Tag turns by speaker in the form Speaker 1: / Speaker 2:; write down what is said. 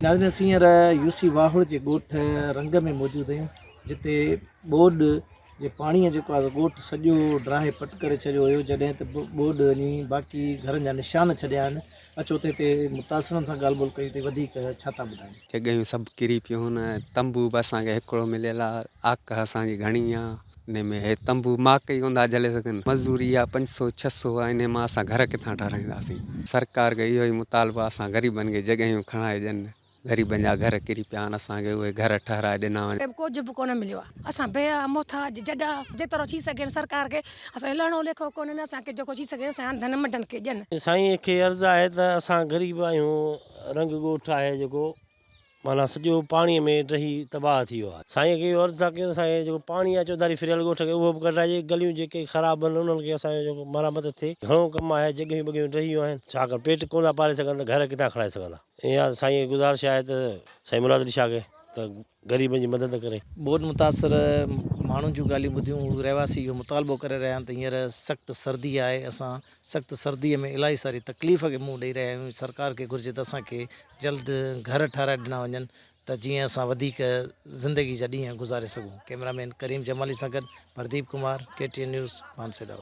Speaker 1: ناظرين اسين هينئر يو سي واهڙ جي ڳوٺ رنگ ۾ موجود آهيون جتي ٻوڏ جي پاڻي جيڪو آهي ڳوٺ سڄو ڊاهي پٽ ڪري ڇڏيو هيو جڏهن ته ٻوڏ وڃي باقي گهرن جا نشان ڇڏيا آهن اچو ته هتي متاثرن سان ڳالهه ٻولهه ڪيون ته وڌيڪ ڇا ٿا ٻڌائين.
Speaker 2: جڳهيون سڀ ڪري پيون هن تنبو به اسان کي هڪڙو مليل آ آڪهه اسان جي گهڻي آ انهي ۾ هي تنبو ماڪ ئي ڪونه ٿا جهلي سگهن مزوري آ 500 600 آ انهي مان اسان گهر ڪٿان ٺهرائينداسين سرڪار کي اهو ئي مطالبو آ اسان غريبن کي جڳهيون کڻائي ڏين غريبن جا گهر ڪري پيا آهن اسان کي اهي گهر ٺهرائي ڏنا وڃن.
Speaker 3: ڪجهه به ڪونه مليو آ اسان بي آ محتاج جڏا جيترو ٿي سگهين سرڪار کي اسان جو لهڻو ليکو ڪونهي نه اسان کي جيڪو ٿي سگهي اسان انڌن منڊن کي ڏين.
Speaker 4: سائين کي عرض آهي ته اسان غريب آهيون رنگ ڳوٺ آهي جيڪو معنيٰ سڄو پاڻي ۾ ڊهي تباهه ٿي ويو آهي. سائين کي اهو عرض ٿا ڪيون ته سائين جيڪو پاڻي آهي چوڌاري ڦريل ڳوٺ کي اهو به ڪڍرائجي گليون جيڪي خراب آهن انهن کي اسان جو جيڪو مرمت ٿئي گهڻو ڪم آهي جڳهيون ٻڳهيون ڊهي ويون آهن ڇاڪاڻ پيٽ ڪونه ٿا پالي سگهن ته گهر ڪٿان کڻائي سگهندا اها سائين کي گذارش آهي ته سائين مراد علي شاهه کي ته غريبن جي مدد ڪري.
Speaker 1: ٻوڏ متاثر ماڻهن جون ڳالهيون ٻڌيون هو رهواسي اهو مطالبو ڪري رهيا آهن ته هينئر سخت سردي آهي اسان سخت سردي ۾ الاهي ساري تڪليف کي منهن ڏئي رهيا آهيون سرڪار کي گهرجي ته اسان کي جلد گهر ٺهرائي ڏنا وڃن ته جيئن اسان وڌيڪ زندگي جا ڏينهن گذاري سگهون ڪئميرا مين ڪريم جمالي سان گڏ Pardeep Kumar K T N news Mansehra.